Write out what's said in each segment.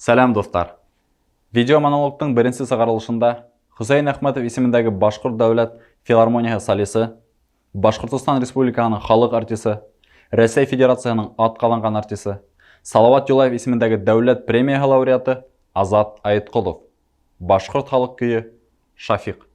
Сәләм, дуҫтар! Видеомонологтың беренсе сығарылышында Хөсәйен Әхмәтов исемендәге Башҡорт дәүләт филармонияһы солисы, Башҡортостан Республикаһының халыҡ артисы, Рәсәй Федерацияһының атҡаҙанған артисы, Салават Юлаев исемендәге дәүләт премияһы лауреаты Азат Айытҡолов. Башҡорт халыҡ көйө Шафиҡ.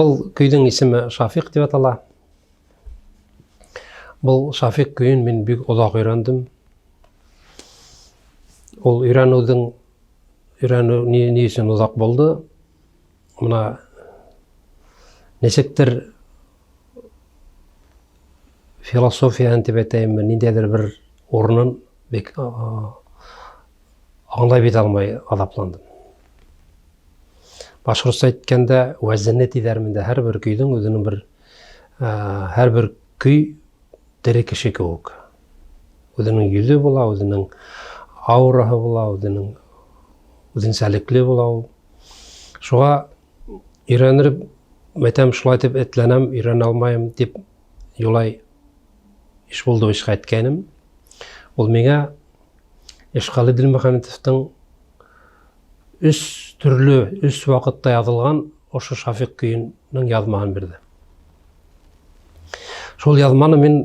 Был көйҙөң исеме Шафиҡ тип атала. Был Шафиҡ көйөн мин бик оҙаҡ өйрәндем. Ул өйрәнеүҙең өйрәнеү ни, ни өсөн оҙаҡ булды? Мына нисектер философияһын тип әйтәйемме, ниндәйҙер бер урынын бик аңлай бит алмай аҙапландым. Башҡортса әйткәндә, вәзене тиҙәрмен дә, һәр бер көйҙөң үҙенең бер һәр бер көй тере кеше кеүек. Үҙенең йөҙө була, үҙенең аураһы була, үҙенең үҙенсәлекле була ул. Шуға өйрәнер, әйтәм, шулай итеп этләнәм, өйрәнә алмайым дип Юлай Ишбулдовичка әйткәнем. Ул миңа Ишҡали Дилмөхәмәтовтың Өс төрлө, өс ваҡытта яҙылған ошо Шафиҡ көйөнөң яҙмаһын бирҙе. Шул яҙманы мин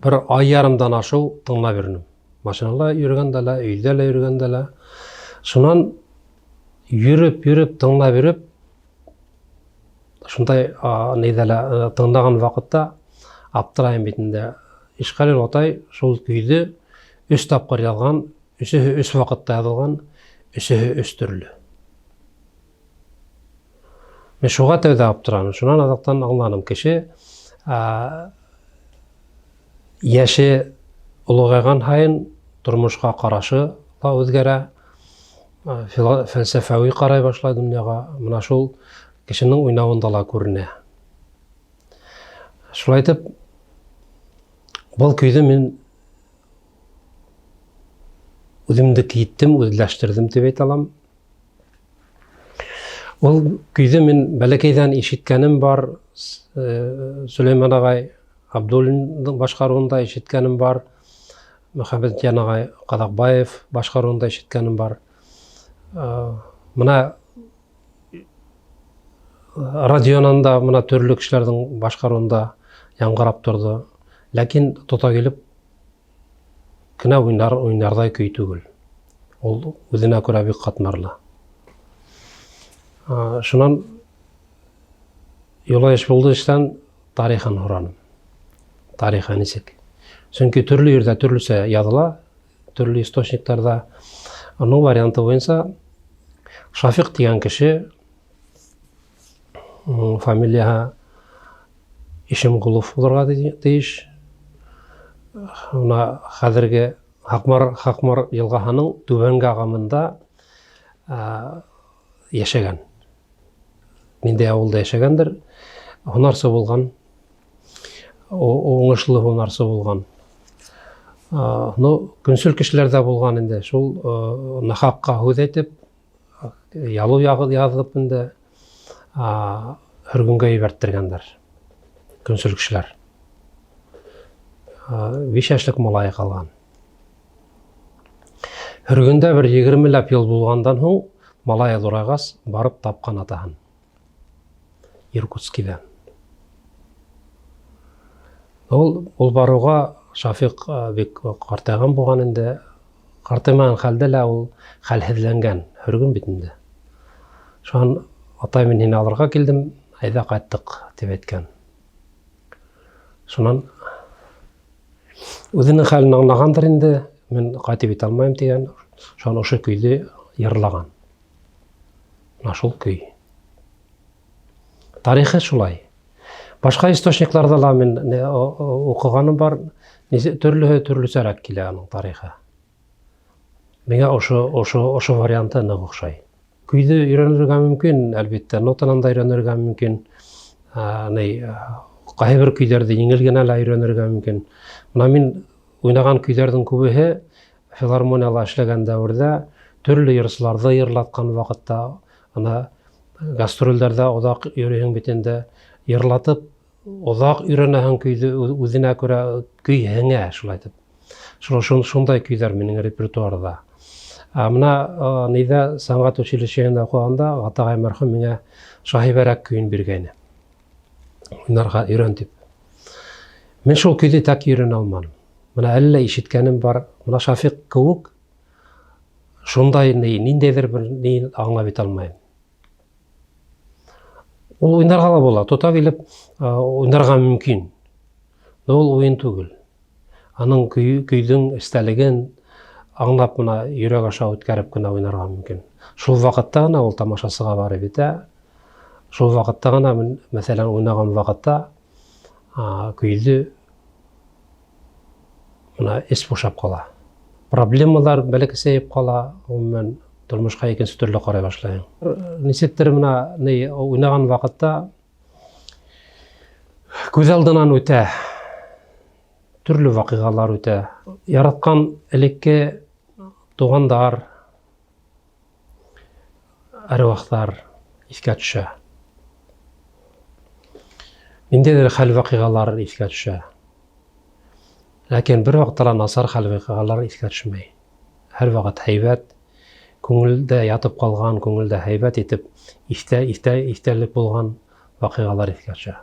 бер ай ярымдан ашыу тыңлап йөрөнөм. Машинала йөрөгәндә лә, өйҙә лә йөрөгәндә лә. Шунан йөрөп, йөрөп, тыңлап йөрөп, шундай ниҙә лә тыңлаған ваҡытта аптырайым бит инде. Ишҡәлил атай шул көйҙө өс тапҡыр яҙған, өсөһө өс ваҡытта яҙылған, өсөһө өс төрлө. Мин шуға тәүҙә аптыраным. Шунан аҙаҡтан аңланым, кеше йәше олоғайған һайын тормошҡа ҡарашы ла үҙгәрә, фәлсәфәүи ҡарай башлай донъяға. Мына шул кешенең уйнауында ла күренә. Шулай итеп, был көйҙө мин үҙемдеке иттем, үҙләштерҙем тип әйтә алам. Ул көйҙө мин бәләкәйҙән ишеткәнем бар. Сөләймән ағай Абдуллиндың башҡарыуында ишеткәнем бар. Мөхәммәтйән ағай Ҡаҙаҡбаев башҡарыуында ишеткәнем бар. Мына радионан да мына төрлө кешеләрҙең башҡарыуында яңғырап торҙо. Ләкин тота килеп кенә уйнар, уйнарҙай көй түгел. Ул үҙенә күрә бик ҡатмарлы. Шунан Юлай Ишбулдыевичтан тарихын һораным. Тарихы нисек? Сөнки төрлө ерҙә төрлөсә яҙыла, төрлө источниктарҙа. Уның варианты буйынса Шафиҡ тигән кеше фамилияһы Ишемғолов булырға тейеш. Мына хәҙерге Һаҡмар, Һаҡмар йылғаһының түбәнге ағымында йәшәгән. Ниндәй ауылда йәшәгәндер, һунарсы булған, уңышлы һунарсы булған. Ну, көнсөл кешеләр дә булған инде. Шул нахаҡҡа һүҙ әйтеп, ялыу яҙып инде һөргөнгә ебәрттергәндәр. Көнсөл кешеләр. 5 йәшлек малайы ҡалған. Һөргөндә бер егермеләп йыл булғандан һуң малайы ҙурайғас, барып тапҡан атаһын. Иркутскиҙа. Ул барыуға Шафиҡ бик ҡартайған булған инде. Ҡартаймаған хәлдә лә ул хәлһеҙләнгән, һөргөн бит инде. Шунан атай мин һине алырға килдем, әйҙә ҡайттыҡ, тип әйткән. Шунан үҙенең хәлен аңлағандыр инде, мин ҡайтып етә алмайым тигән, шунан ошо көйҙө йырлаған. Мына шул көй. Тарихы шулай. Башҡа источниктарҙа ла мин уҡығаным бар, төрлөһө төрлөсәрәк килә аның тарихы. Миңә ошо, ошо, ошо варианты ныҡ оҡшай. Көйҙө өйрәнергә мөмкин, әлбиттә, нотанан да өйрәнергә мөмкин. Ни, ҡайһы бер көйҙәрҙе еңел генә лә өйрәнергә мөмкин. Мына мин уйнаған көйҙәрҙең күбеһе филармонияла эшләгән дәүерҙә төрлө йырсыларҙы йырлатҡан ваҡытта, ана гастролдәрҙә оҙаҡ йөрөйһөң бит инде, йырлатып оҙаҡ өйрәнәһең көйҙө, үҙенә күрә көй һеңә, шулай итеп. Шул шундай көйҙәр минең репертуарҙа. Ә мына ниҙә сәнғәт училищеһында уҡығанда атағай мәрхүм миңә Шаһибәрәк көйөн биргәйне. Уйнарға өйрән дип. Мин шул көйҙө так өйрәнә алманым. Мына әллә ишеткәнем бар, мына Шафиҡ кеүек шундай ни, ниндәйҙер бер ни аңлап итә алмайым. Ул уйнарға ла була, тота килеп уйнарға мөмкин. Но ул уйын түгел. Аның көй, көйҙөң эстәлеген аңлап мына йөрәк аша үткәреп кенә уйнарға мөмкин. Шул ваҡытта ғына ул тамашасыға барып етә. Шул ваҡытта ғына мин, мәҫәлән, уйнаған ваҡытта көйҙө мына эс бушап ҡала. Проблемалар бәләкәсәйеп ҡала, ғөмүмән тормошҡа икенсе төрлө ҡарай башлайһың. Нисектер мына ни уйнаған ваҡытта күҙ алдынан үтә, төрлө ваҡиғалар үтә. Яратҡан элекке туғандар, әруахтар иҫкә төшә. Ниндәйҙер хәл-ваҡиғалар иҫкә төшә. Ләкин бер ваҡытта ла насар хәл-ваҡиғалар иҫкә төшмәй. Һәр ваҡыт һәйбәт, Күңелдә ятып ҡалған, күңелдә һәйбәт итеп иҫтә, иҫтә, иҫтәлек булған ваҡиғалар иҫкә төшә.